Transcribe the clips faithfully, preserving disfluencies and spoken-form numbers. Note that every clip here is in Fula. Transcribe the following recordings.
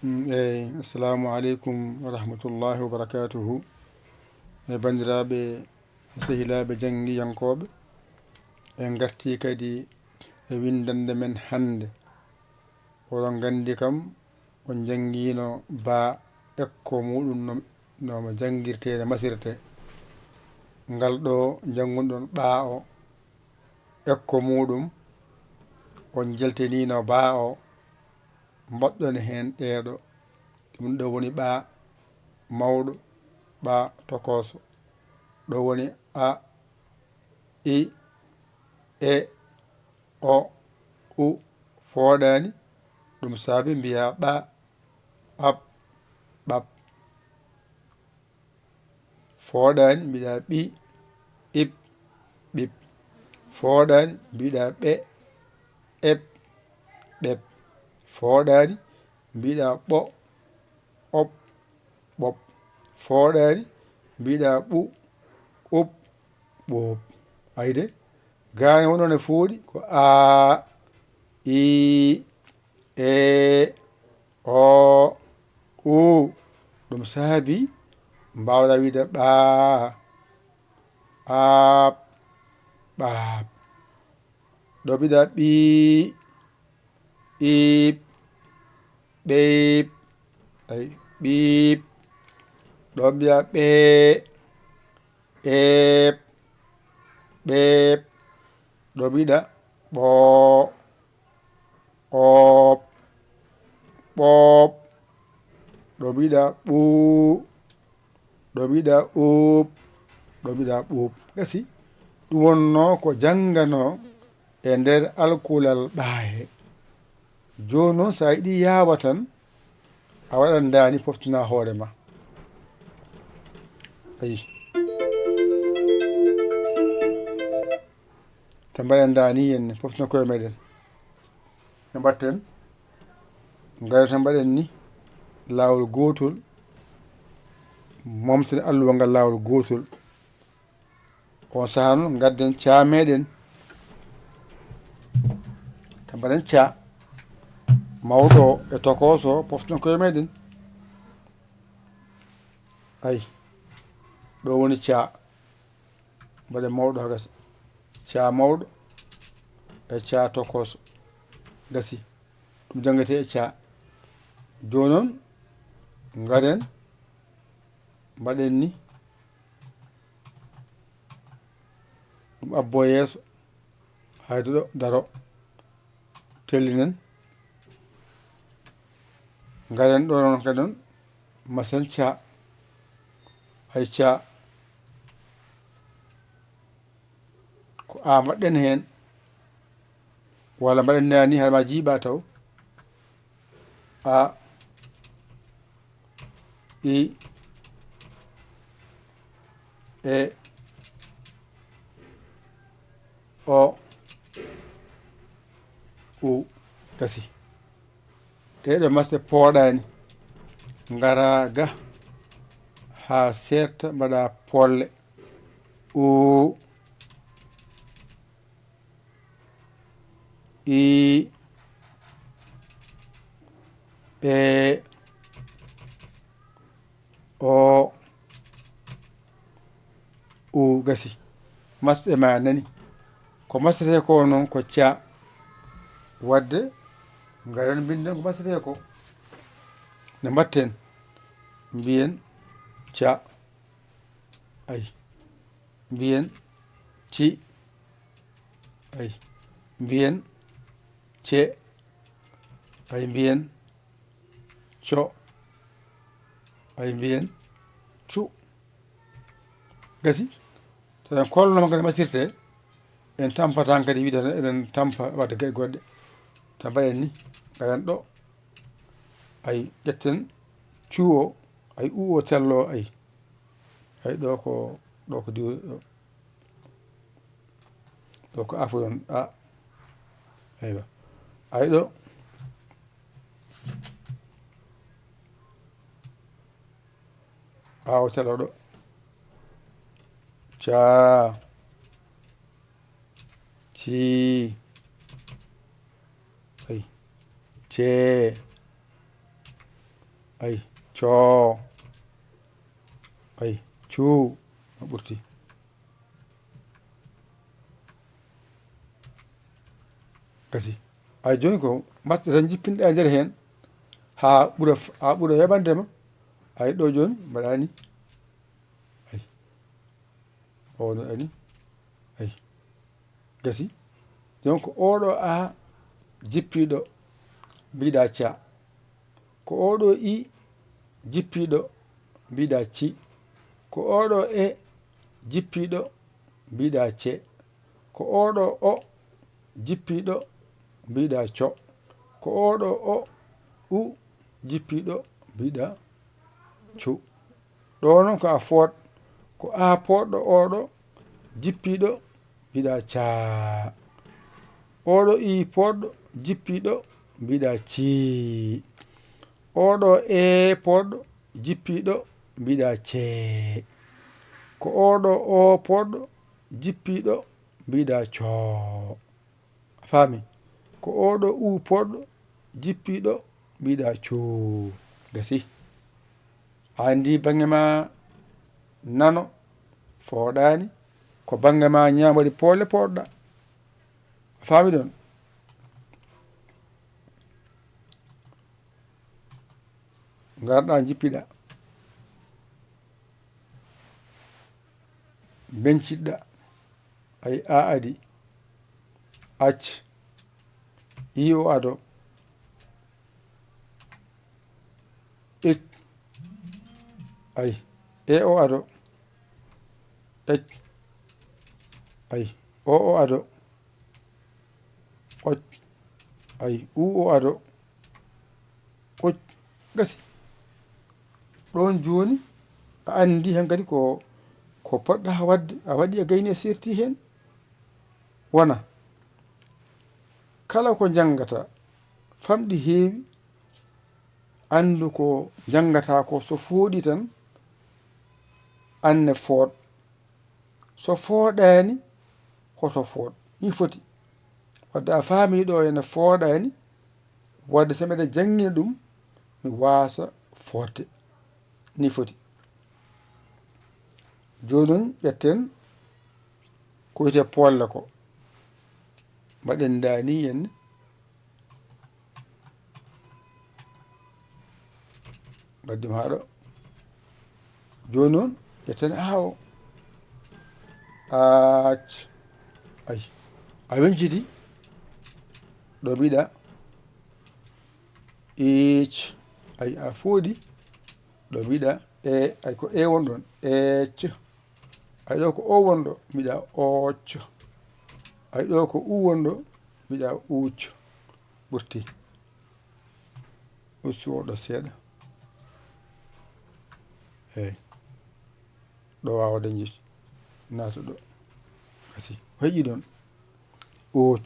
Mm, eyi, assalamu aleykum wa rahmatullahi wa barakatuhu. E banndiraaɓe, sehilaaɓe janngiyankooɓe, en ngartii kadi e winndannde men hannde. Oɗon nganndi kam, on njanngiino baa ekko muuɗum no, no mo janngirtee, no masirtee. Ngal ɗo njanngunɗon ɓaa o, ekko muuɗum, on njaltiniino baa o, mbaɗɗon heen ɗeeɗo. Ɗum ɗo woni ɓaa mawɗo, ɓaa tokooso. Ɗo woni a, i, e, o, u. Fooɗaani, ɗum saabi mbiyaa ɓaa, ɓaɓ, ɓaɓ. Fooɗaani, mbiɗa ɓi, iɓ, ɓiɓ. Fooɗaani, mbiɗa ɓe, eɓ, ɓeɓ. Fooɗaani, mbiɗa ɓo, oɓ, ɓoɓ. Fooɗaani, mbiɗa ɓu, uɓ, ɓuɓ. Ayde, gaane wonno ne fooɗi ko a, i, e, o, u. Ɗum saabi mbaawɗa wiide ɓaa, aaɓ, ɓaaɓ. Ɗo mbiɗa ɓii, iip, ɓeep, ay, ɓiip. Ɗo mbiɗa ɓee, eep, ɓeep. Ɗo mbiɗa ɓoo, oob, ɓoob. Ɗo mbiɗa ɓuu, ɗo mbiɗa uup, ɗo mbiɗa ɓuup. Gasi, ɗum wonno ko jannganoo e nder alkulal ɓaaye. Jooni noon, so a yiɗi yaawa tan, a waɗan ndaani, poftina hoore ma. Ayi. Tan mbaɗen ndaani, en poftina koye meɗen. No mbaɗten? Ngara tan mbaɗen ni, laawol gootol, momten alluwa ngal laawol gootol. On sahaa noon, ngadden caa meɗen. Tan mbaɗen caa. Mawɗo e tokooso, poften koye meɗen. Ayi, ɗo woni caa. Mbaɗen mawɗo haa gasa. Caa mawɗo e caa tokooso. Gasi. Ɗum janngetee e caa. Jooni noon, ngaren, mbaɗen ni. Ɗum abboo yeeso. Hay ɗo daro. Tellinen. Ngaren ɗo noon kadi noon. Masen caa. Hay caa. Ko a mbaɗɗen heen. Walla mbaɗen ni, haɗa ma jiiɓa taw. A, i, e, o, u. Gasi. Ɗee ɗo masɗe pooɗaani. Ngara ga haa seerta, mbaɗa polle. U, i, e, o, u. Gasi. Masɗe ma nani. Ko masɗetee ko noon ko caa. Waɗde, ngaren mbinden ko masɗetee ko. No mbaɗten? Mbiyen caa. Ayi. Mbiyen ci. Ayi. Mbiyen ce. Ayi, mbiyen co. Ayi, mbiyen cu. Gasi. So en kolno kadi masirte, en tampata kadi wiide tan, eɗen tampa wadde gaɗe goɗɗe. Tan mbaɗen ni, ngaɗen ɗo. Ayi, ƴetten cu o, ayi, u o tello, ayi. Ayi, ɗo ko, ɗo ko diwre ɗo. Ɗo ko afuɗon a. Eywa. Ay ɗo. Ɓaawo calo ɗo. Caa. Cii. Ay. Cee. Ay, coo. Ay, cuu. No ɓurti. Gasi. Ay, jooni ko mbaɗɗo tan jippinɗa e nder heen. Haa ɓura f-, haa ɓura weɓande ma. Ay, ɗo jooni mbaɗani. Ay. O no ani. Ay. Gasi. Donc, oɗo A jippiɗo mbiɗa ca. Ko oɗo I jippiɗo mbiɗa ci. Ko oɗo E jippiɗo mbiɗa ce. Ko oɗo O jippiɗo mbiɗa co. Ko oɗo O U jippiɗo mbiɗa cu. Ɗo noon ko a fooɗ, ko a pooɗɗo oɗo jippiɗo mbiɗa caa. Oɗo I pooɗɗo jippiɗo mbiɗa cii. Oɗo E pooɗɗo jippiɗo mbiɗa cee. Ko oɗo O pooɗɗo jippiɗo mbiɗa coo. A faami? Ko oɗo U pooɗɗo jippiɗo mbiɗa coo. Gasi. A anndi baŋŋe ma nano fooɗaani, ko baŋŋe ma ñaamo waɗi poole pooɗɗa. A faami ɗon? Ngarɗa jippiɗa. Benciɗɗa. Ay, a adi. Ac. I o ado. Ic. Ay. E o ado. Ec. Ay. O o ado. Oc. Ay. U o ado. Oc. Gasi. Ɗoon jooni, a anndi heen kadi ko, ko poɗɗa waɗde, a waɗi a gayni a serti heen. Wona. Kala ko njanngata, famɗi heewi, anndu ko njanngata ko so fooɗi tan, anne fooɗ. So fooɗaani, hoto fooɗ. Nii foti. Wadde a faamii ɗo ene fooɗaani, wadde so mbeɗa janngina ɗum, mi waasa fooɗde. Nii foti. Jooni noon, ƴetten ko wiyetee poolle ko. Mbaɗen ndaa nii henne. Ngaddi maa ɗo. Jooni noon, ƴetten A o. Ac. Ay. A wenciti. Ɗo mbiɗa. Ic. Ay, a fooɗi. Ɗo mbiɗa. E, ay, ko E won ɗon. Ec. Ay, ɗo ko O won ɗo. Mbiɗa ooc. Ay, ɗo ko U won ɗo. Mbiɗa uuc. Ɓurti. Ustu o ɗo seeɗa. Eey. Ɗo waawa dañde naata ɗo. Kasi. O heƴi ɗon. Ooc.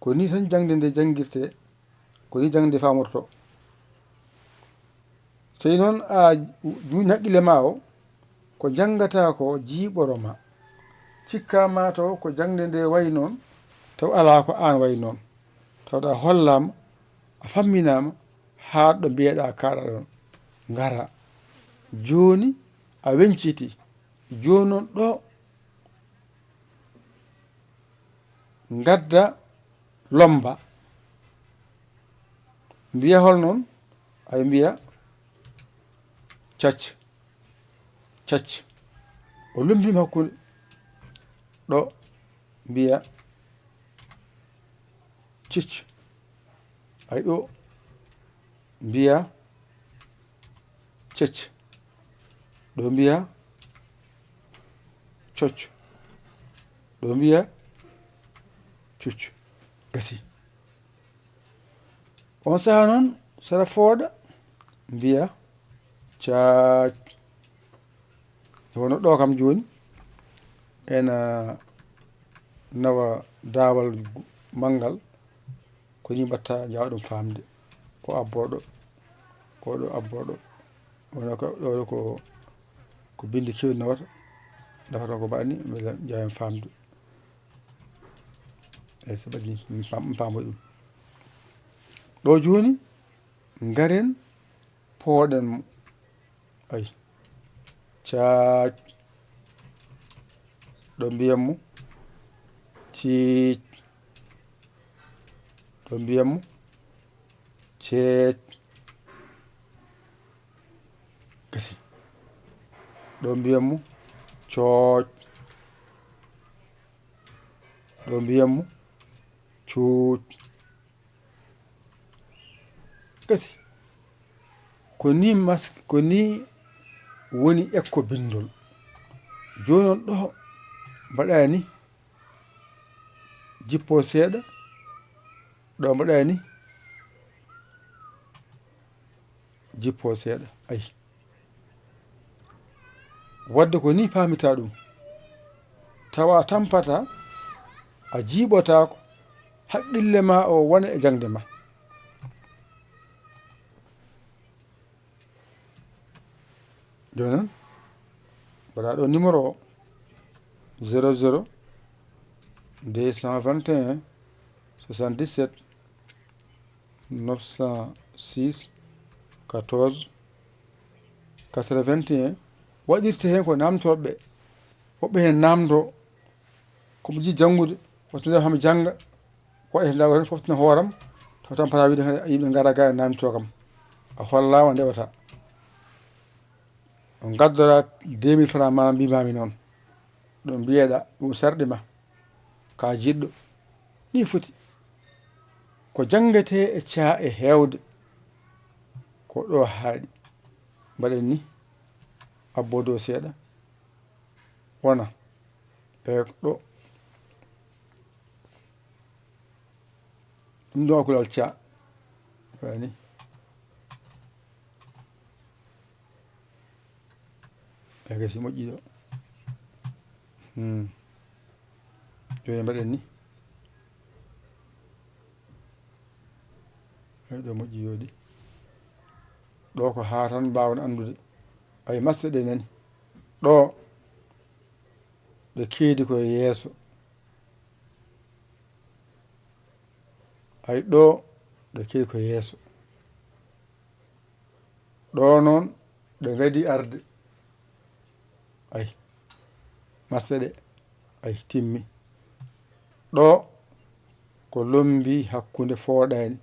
Ko nii tan jaŋde nde janngirtee. Ko nii jaŋde faamortoo. Tawi noon a juuni haqqille ma o, ko njanngataa ko jiiɓoro ma. Cikkaa ma taw ko jaŋde nde wayi noon, taw alaa ko aan wayi noon. Tawde a hollaama, a famminaama, haa ɗo mbiyeɗaa kaaɗaa ɗoon. Ngara. Jooni a wenciti. Jooni noon ɗo ngadda lommba. Mbiya hol noon? Ay mbiya cac, cac. O lummbiima hakkunde ɗo mbiya cic. Ay ɗo mbiya cec. Ɗo mbiya coc. Ɗo mbiya cuc. Gasi. On sahaa noon, sara fooɗa, mbiya caac. Nde wonno ɗo kam jooni, ena nawa daawal gu-, manngal, ko nii mbaɗta, njaawa ɗum faamde. O abboo ɗo, o ɗo abboo ɗo. Wona ko, ɗo, ɗo ko, ko binndi keewɗi nawata, nafata ko mbaɗani, mbele njaawen faamde. Eey, so ɓadii, mi faam-, mi faamoyi ɗum. Ɗo jooni, Ngaren pooɗen mo. Ay. Caac. Ɗo mbiyan mo. Ciic. Ɗo mbiyan mo. Ceec. Gasi. Ɗo mbiyan mo. Cooc. Ɗo mbiyan mo. Cuuc. Gasi. Ko ni mas-, ko ni woni ekko bindol. Jooni on ɗo mbaɗa ni, jippo seeɗa, ɗo mbaɗa ni, jippo seeɗa. Ay. Wadde ko ni paamita ɗum. Tawa a tampata, a jiiɓotaako, haqqille ma o wona e jaŋde ma. Jooni noon, mbaɗa ɗo numéro o, zéro zéro deux cent vingt et un soixante-dix-sept neuf cent six quatorze quatre-vingt-un. Waɗirte heen ko naamtooɓe ɓe. Woɓɓe heen naamndoo, ko mo jiɗi janngude, wata nde hami jannga, waɗa heen ndaa fof tina hooram, taw tan pata wiide heen yimɓe ngara ga e naamtoo kam. A hollaama ndewataa. On ngaddoraa deux mille francs ma mbimami noon. Ɗum mbiyeɗa, ɗum sarɗi ma. Ka jiɗɗo. Ni foti. Ko janngetee e caa e heewde. Ko ɗo haaɗi. Mbaɗen ni. Abbo dow seeɗa. Wona. E ɗo. Ɗum ɗo kulal caa. Woni. Ɓe gasi moƴƴi ɗo. Hmm. Jooni mbaɗen ni. Ay, ɗo moƴƴi yooɗi. Ɗo ko haa tan mbaawen anndude. Ay, masɗe ɗe nani. Ɗo. Ɗe keedi ko e yeeso. Ay, ɗo. Ɗe keedi ko e yeeso. Ɗo noon, ɗe ngadi arde. Ay, masɗe ɗe. Ay, timmi. Ɗo, ko lombi hakkunde fooɗaani.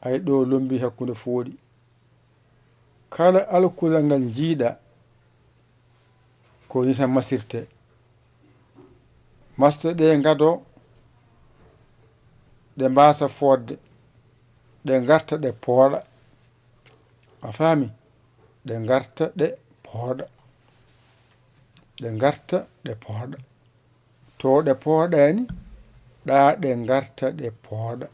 Ay, ɗo lombi hakkunde fooɗi. Kala alkulal ngal njiiɗa, ko ni tan masirte. Masɗe ɗe ngado, ɗe mbaasa fooɗde, ɗe ngarta, ɗe pooɗa. A faami? Ɗe ngarta, ɗe pooɗa. Ɗe ngarta, ɗe pooɗa. To ɗe pooɗaani, ɗa ɗe ngarta, ɗe pooɗa.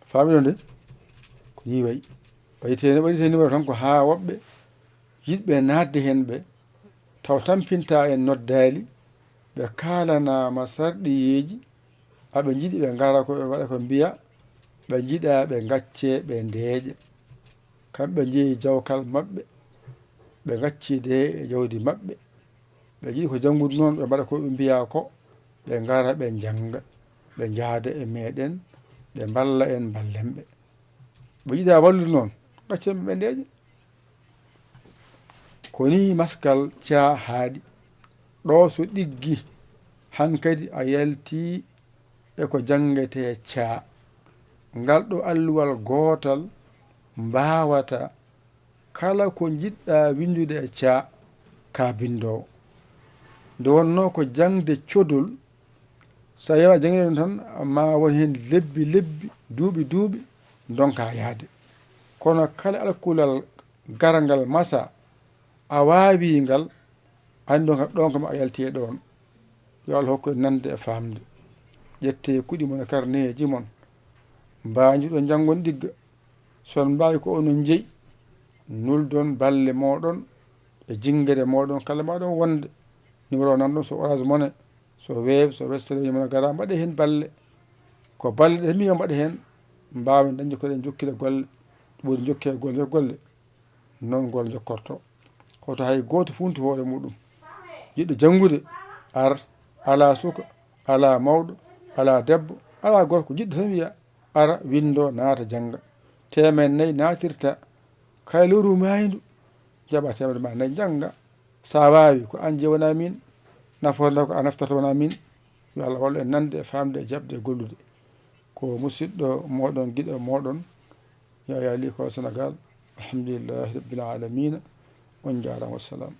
Faami ɗon de? Ko ni wayi. Ɓayti heen, ɓayti heen numéro tan ko haa woɓɓe yiɗɓe naatde heen ɓe, taw tampinta en noddaali, ɓe kaalanaama sarɗiyeeji, aɓe njiɗi ɓe ngara ko ɓe mbaɗa ko mbiya, ɓe njiɗa ɓe ngaccee ɓe ndeeƴa. Kamɓe njeyi jawkal maɓɓe, ɓe ngacci de e jawdi maɓɓe. Ɓe njiɗi ko janngude noon, ɓe mbaɗa ko ɓe mbiya ko, ɓe ngara ɓe njannga, ɓe njaada e meeɗen, ɓe mballa en, mballen ɓe. Ɓe njiɗa wallude noon, ngaccen ɓe ɓe ndeeƴa. Ko ni maskal caa haaɗi. Ɗo so ɗiggi, hankadi a yalti e ko janngetee caa. Ngal ɗo alluwal gootal mbaawata kala ko njiɗɗa winndude e caa ka binndoowo. Nde wonnoo ko jaŋde codol, so a yewaa jaŋde ɗon tan, ma won heen lebbi, lebbi, duuɓi, duuɓi, ndonka yahde. Kono kala alkulal garngal masa, a waawi ngal, anndi ɗon kam, ɗon kam a yalti e ɗon. Yo Allah hokku en nande e faamde. Ƴettee kuɗi mon e karneeji mon. Mbaanjuɗon njanngon ɗigga. So on mbaawi ko onon njeyi, nuldon balle mooɗon e jinngere mooɗon kala mbaawɗon wonde. Numéro nan ɗon, so Orange Money, so Wave, so Western Union, mon gara mbaɗe heen balle. Ko balle ɗe mbiyo mbaɗe heen, mbaawen dañde ko ɗen jokkira golle, ɓuri jokkee golle, golle. Noon ngol jokkorto. Hoto hay gooto funtu hoore muɗum. Jiɗɗo janngude, ar, alaa suka, alaa mawɗo, Alaa debbo, alaa gorko jiɗɗo tan wiya, ara, winndo, naata, jannga. Teemedde nayi naatirta kaylooru maayndu, jaɓa teemedde ma nayi, njannga. So a waawi, ko aan je wonaa miin, nafoore nde ko a naftorto wonaa miin. Yo Allah wallu en nande e faamde e jaɓde e gollude. Ko musiɗɗo mooɗon, giɗo mooɗon, Yaya Ly ko Senegaal. Alhamdulillahi Rabbil Aalamiina. On njaaraama, wassalam.